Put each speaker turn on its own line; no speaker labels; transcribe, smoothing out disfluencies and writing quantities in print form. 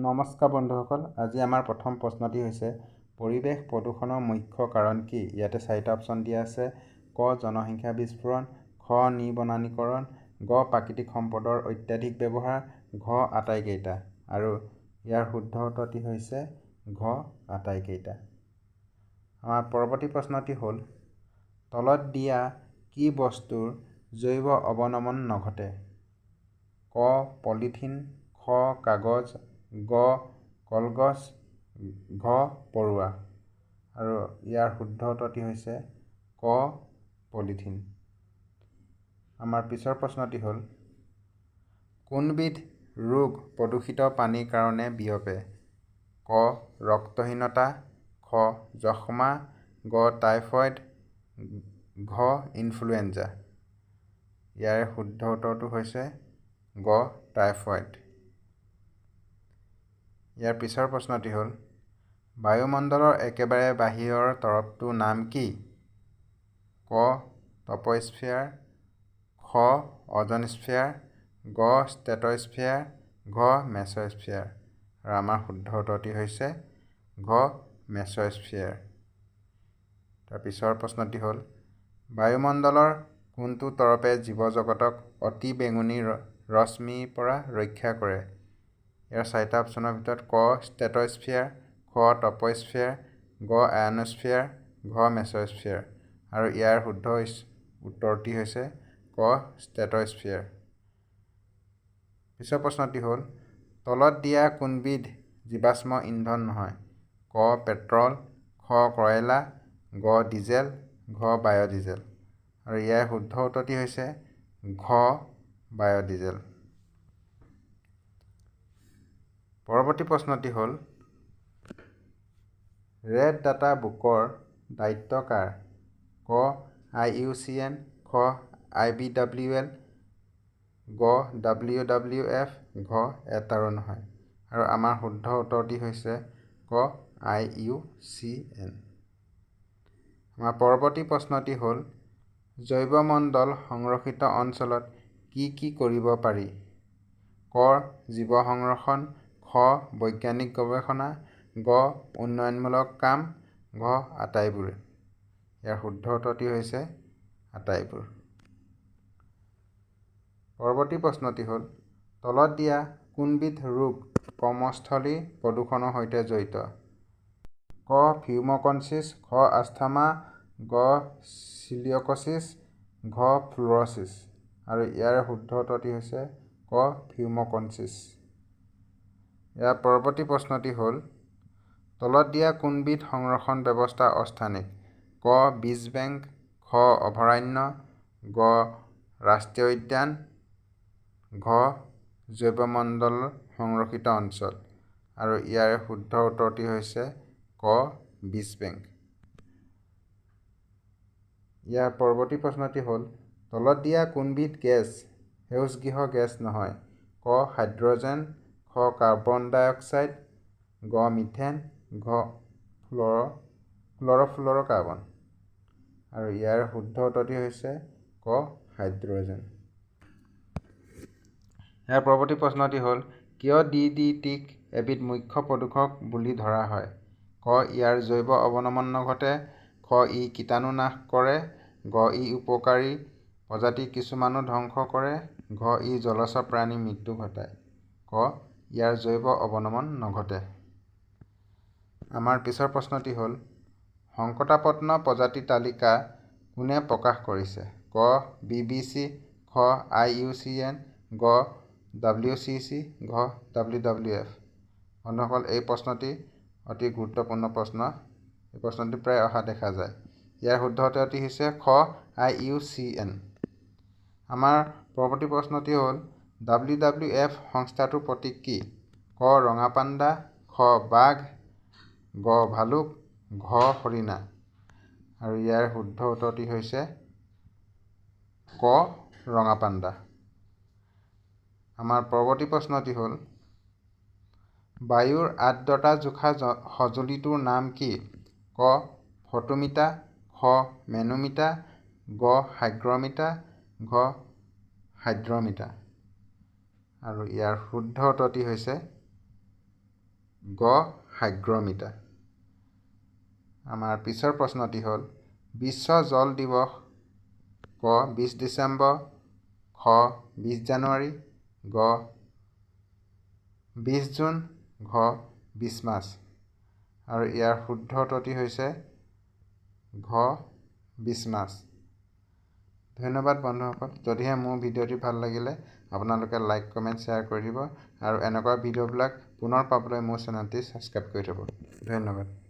নমস্কাৰ বন্ধুসকল, আজি আমাৰ প্ৰথম প্ৰশ্নটি হৈছে পৰিৱেশ প্ৰদূষণৰ মুখ্য কাৰণ কি? ইয়াতে চাৰিটা অপশ্যন দিয়া আছে। ক জনসংখ্যা বিস্ফোৰণ, খ নিৰ্বনানীকৰণ, গ প্ৰাকৃতিক সম্পদৰ অত্যাধিক ব্যৱহাৰ, ঘ আটাইকেইটা। আৰু ইয়াৰ শুদ্ধ উত্তৰটি হৈছে ঘ আটাইকেইটা। আমাৰ পৰৱৰ্তী প্ৰশ্নটি হ'ল তলত দিয়া কি বস্তুৰ জৈৱ অৱনমন নঘটে? ক পলিথিন, খ কাগজ, গ কলগছ, ঘ পৰুৱা। আৰু ইয়াৰ শুদ্ধ উত্তৰটি হৈছে ক পলিথিন। আমাৰ পিছৰ প্ৰশ্নটি হ'ল কোনবিধ ৰোগ প্ৰদূষিত পানীৰ কাৰণে বিয়পে? ক ৰক্তহীনতা, খ যক্ষ্মা, গ টাইফয়েড, ঘ ইনফ্লুৱেঞ্জা। ইয়াৰে শুদ্ধ উত্তৰটো হৈছে গ টাইফয়েড। ইয়াৰ পিছৰ প্ৰশ্নটি হ'ল বায়ুমণ্ডলৰ একেবাৰে বাহিৰৰ তৰপটোৰ নাম কি? ক ট্ৰপস্ফিয়াৰ, খ অ'জনস্ফিয়াৰ, গ ষ্ট্ৰেটস্ফিয়াৰ, ঘ মেছ'স্ফিয়াৰ। আৰু আমাৰ শুদ্ধ উত্তৰটি হৈছে ঘ মেছ'স্ফিয়াৰ। তাৰ পিছৰ প্ৰশ্নটি হ'ল বায়ুমণ্ডলৰ কোনটো তৰপে জীৱজগতক অতি বেঙুনী ৰশ্মিৰ পৰা ৰক্ষা কৰে? ইয়াৰ চাৰিটা অপশ্যনৰ ভিতৰত ক ষ্ট্ৰেটস্ফিয়াৰ, খ ট্ৰপস্ফিয়াৰ, গ আয়নস্ফিয়াৰ, ঘ মেছ'স্ফিয়াৰ। আৰু ইয়াৰ শুদ্ধ উত্তৰটি হৈছে ক ষ্ট্ৰেটস্ফিয়াৰ। পিছৰ প্ৰশ্নটি হ'ল তলত দিয়া কোনবিধ জীৱাশ্ম ইন্ধন নহয়? ক পেট্ৰল, খ কয়লা, গ ডিজেল, ঘ বায়'ডিজেল। আৰু ইয়াৰ শুদ্ধ উত্তৰটি হৈছে ঘ বায়'ডিজেল। পৰৱৰ্তী প্ৰশ্নটি হ'ল ৰেড ডাটা বুকৰ দায়িত্ব কাৰ? ক IUCN, খ IBWL, গ WWF, ঘ এটাৰো নহয়। আৰু আমাৰ শুদ্ধ উত্তৰটি হৈছে ক IUCN। আমাৰ পৰৱৰ্তী প্ৰশ্নটি হ'ল জৈৱমণ্ডল সংৰক্ষিত অঞ্চলত কি কি কৰিব পাৰি? ক জীৱ সংৰক্ষণ, খ বৈজ্ঞানিক গৱেষণা, গ উন্নয়নমূলক কাম, ঘ আটাইবোৰ। ইয়াৰ শুদ্ধ উত্তৰটি হৈছে আটাইবোৰ। পৰৱৰ্তী প্ৰশ্নটি হ'ল তলত দিয়া কোনবিধ ৰোগ কৰ্মস্থলীৰ প্ৰদূষণৰ সৈতে জড়িত? ক ফিউমকনচিছ, খ আস্থামা, গ চিলিক'চিছ, ঘ ফ্ল'ৰ'চিছ। আৰু ইয়াৰ শুদ্ধ উত্তৰটি হৈছে ক ফিউমকনচিছ। ইয়াৰ পৰৱৰ্তী প্ৰশ্নটি হ'ল তলত দিয়া কোনবিধ সংৰক্ষণ ব্যৱস্থা অস্থানিক? ক বীজ বেংক, খ অভয়াৰণ্য, গ ৰাষ্ট্ৰীয় উদ্যান, ঘ জৈৱমণ্ডল সংৰক্ষিত অঞ্চল। আৰু ইয়াৰে শুদ্ধ উত্তৰটি হৈছে ক বীজ বেংক। ইয়াৰ পৰৱৰ্তী প্ৰশ্নটি হ'ল তলত দিয়া কোনবিধ গেছ সেউজগৃহ গেছ নহয়? ক হাইড্ৰজেন, খ কাৰ্বন ডাই অক্সাইড, গ মিথেন, ঘ ক্ল'ৰ'ফ্ল'ৰ'কাৰ্বন। আৰু ইয়াৰ শুদ্ধ উত্তৰটি হৈছে ক হাইড্ৰজেন। ইয়াৰ পৰৱৰ্তী প্ৰশ্নটি হ'ল কিয় DDTক এবিধ মুখ্য প্ৰদূষক বুলি ধৰা হয়? ক ইয়াৰ জৈৱ অৱনমন নঘটে, খ ই কীটাণু নাশ কৰে, গ ই উপকাৰী প্ৰজাতি কিছুমানো ধ্বংস কৰে, ঘ ই জলচৰ প্ৰাণীৰ মৃত্যু ঘটায়। ক ইয়াৰ জৈৱ অৱনমন নঘটে। আমাৰ পিছৰ প্ৰশ্নটি হ'ল সংকটাপন্ন প্ৰজাতিৰ তালিকা কোনে প্ৰকাশ কৰিছে? ক BBC, খ IUCN, গ WCC, ঘ WWF। বন্ধুসকল, এই প্ৰশ্নটি অতি গুৰুত্বপূৰ্ণ প্ৰশ্ন। এই প্ৰশ্নটি প্ৰায় অহা দেখা যায়। ইয়াৰ শুদ্ধ উত্তৰটি হৈছে খ IUCN। আমাৰ পৰৱৰ্তী প্ৰশ্নটি হ'ল WWF সংস্থাটোৰ প্ৰতীক কি? ক ৰঙা পাণ্ডা, খ বাঘ, গ ভালুক, ঘ হৰিণা। আৰু ইয়াৰ শুদ্ধ উত্তৰটি হৈছে ক ৰঙা পাণ্ডা। আমাৰ পৰৱৰ্তী প্ৰশ্নটি হ'ল বায়ুৰ আৰ্দ্ৰতা জোখা সঁজুলিটোৰ নাম কি? ক ফটোমিটাৰ, খ মেনোমিটাৰ, গ হাইগ্ৰমিটাৰ, ঘ হাইড্ৰমিটাৰ। আৰু ইয়াৰ শুদ্ধ উত্তৰটি হৈছে গ হাইগ্ৰমিটাৰ। আমাৰ পিছৰ প্ৰশ্নটি হ'ল, বিশ্ব জল দিৱস ক 20 ডিচেম্বৰ, খ 20 জানুৱাৰী, গ 20 জুন, ঘ 20 মাৰ্চ। আৰু ইয়াৰ শুদ্ধ উত্তৰটি হৈছে ঘ 20 মাৰ্চ। ধন্যবাদ বন্ধুসকল। যদিহে মোৰ ভিডিঅ'টি ভাল লাগিলে, আপোনালোকে লাইক, কমেণ্ট, শ্বেয়াৰ কৰি দিব আৰু এনেকুৱা ভিডিঅ'বিলাক পুনৰ পাবলৈ মোৰ চেনেলটি ছাবস্ক্ৰাইব কৰি থ'ব। ধন্যবাদ।